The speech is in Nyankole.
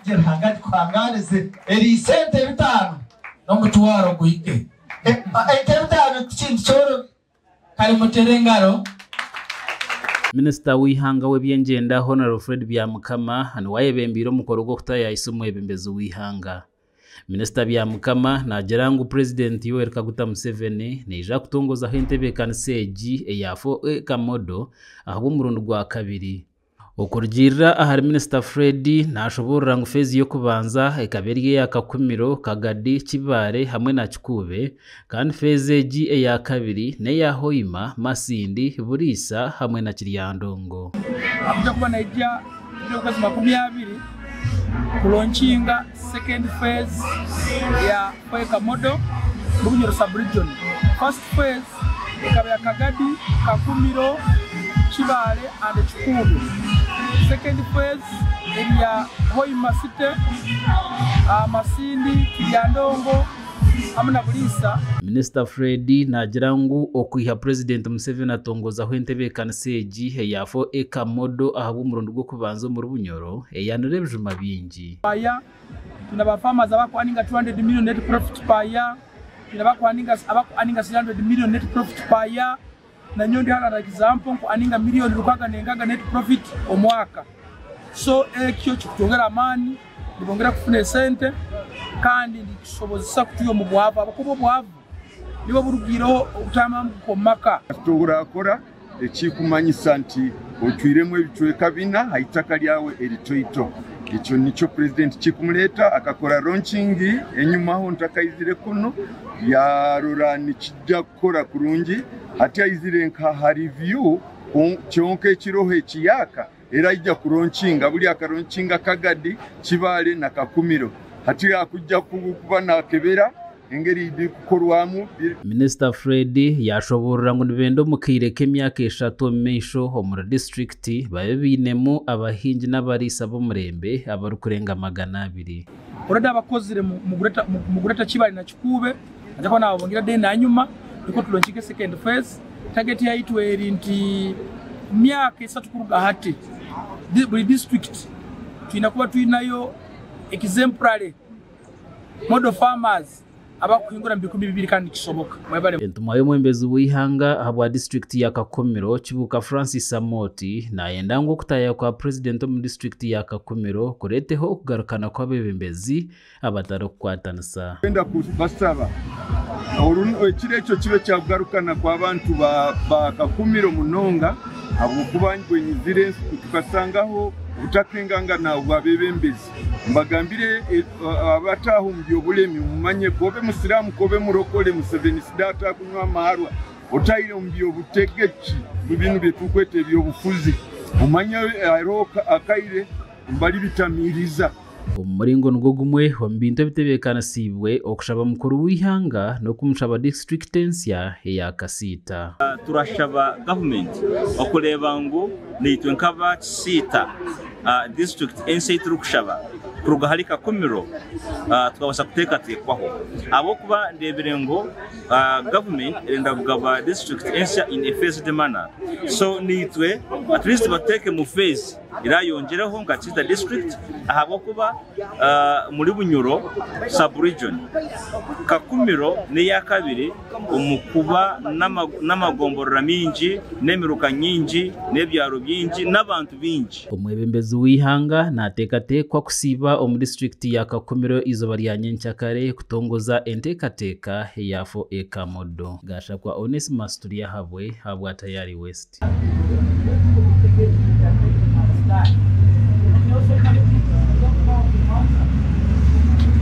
Ruhanga agikuhangaarize. Eriisa ente bitaano. N'omutwaro guhike. Ente bitaano ti kintu kyorobi. Kare mutere engaro. Minisita w'eihanga w'ebyengyenda Hon. Fred Byamukama niwe ayebembeire omukoro gw'okutaayaayisa omwebembezi w'eihanga. Minisita Byamukama naagira ngu Purezidenti Yoweri Kaguta Museveni naija kutongozaho entebeekanisa egi eya 4 Model ahabw'omurundi gwa kabiri. Okurugiirira ahari Minisita Fred nashoboorora ngu feezi y'okubanza ekaba eri eya Kakumiro, Kagadi, Kibaale hamwe na Kikuube kandi feezi egi eya kabiri n'eya Hoima, Masindi, Buriisa hamwe na Kiryandongo. Akuja kuba naija okwezi 20 kulaunchinga second phase ya 4 Model Bunyoro sub-region. First phase ekaba ya Kagadi, Kakumiro, Kibaale and Kikuube. Second phase eri ya Hoima City, Masindi, Kiryandongo hamwe na Buriisa. Minisita Fred naagira ngu okwiha Purezidenti Museveni atongozaho entebeekanisa egi eya 4 Model ahabw'omurundi gw'okubanza omuri Bunyoro eyanire ebijuma bingi. Aya tuna ba farmers abakuearninga 200 million net profit per year, tuna abakuearninga 300 million net profit per year. Na nyowe ndi hano example nkuearninga miliyoni 606 net profit omwaka. So ekyo kikutwongera amaani, nibongera kufuna esente kandi nikisobozesa kutuya omu bwavu. Abakuba obwavu nibo burugireho obutamabuko omu maka. Turakora ekikumanyisa nti otwiremu ebicweka bina ha itaka lyawe eritoito. Ekyo nikyo President kikumuleta akakora launching enyumaho ntakaizire kuno yarora nikijja kukora kurungi. Hati aizire nka ha review kyonka ekiroho ekiyaka era aija kulaunchinga buli akalaunchinga Kagadi, Kibaale na Kakumiro. Hati akujja kuba nakebera engeri bikukorwamu. Minisita Fred yashoboorora ngu nibenda omu kaire k'emyaka 3 omu maisho omuri disitulikiti babe bainemu abahingi n'abariisa b'omurembe abarikurenga 200. Already abakozire mu Greater Kibaale na Kikuube aja kuba nababongira then hanyuma niko tulaunchinge second phase. Target yaitu eri nti myaka 3 kuruga hati buli district twina kuba twinayo exemplary model farmers abakuhingura mu 2000 kandi kisoboka. Mwebale. Entumwa y'omwembezi w'eihanga ahabwa disitulikiti ya Kakumiro Kibuuka Francis Amooti nayenda ngu okutaaya kwa Purezidenti omu disitulikiti ya Kakumiro kureeteho okugarukana kw'abeebembezi abatarikukwatanisa. Kwenda kubasaba ekiro ekyo kibe kyakugarukana kw'abantu ba Kakumiro munonga, ahabw'okuba bwenyizire tukasangaho obutakengangana bw'abeebembezi. Mbagambire abataho mu by'obulemi mumanye kobe musiramu kobe murokole Museveni sidata kunywa amaharwa otayire omu by'obutegeki mu bintu byetukweta ebyobufuzi mumanye hariho akaire mbali bitamiriza. Omu muringo nigwo gumwe omu bintu ebitebeekanisiibwe okushaba mukuru w'eihanga n'okumushaba disitulikiti ensya eya Kasiita. Turashaba gavumenti okureeba ngu naitwe nk'aba Kisiita district ensya ei turikushaba kuruga ahari Kakumiro tukabasa kuteekateekwaho, ahabw'okuba ndeebire ngu gavumenti erenda kugaba district ensya in a phased manner, so naitwe at least batuteeke mu phase erayongereho nka Kisiita district, ahabw'okuba muri Bunyoro sub-region Kakumiro n'eya kabiri omu kuba n'amagomborora mingi n'emiruka nyingi n'ebyaro bingi n'abantu bingi. Omwebembezi w'eihanga naateekateekwa kusiiba omu disitulikiti ya Kakumiro eizooba rya nyenkyakare kutongoza enteekateeka eya 4 Model. Gashakwa Onesimus Turyahabwe ahabwa Tayari West.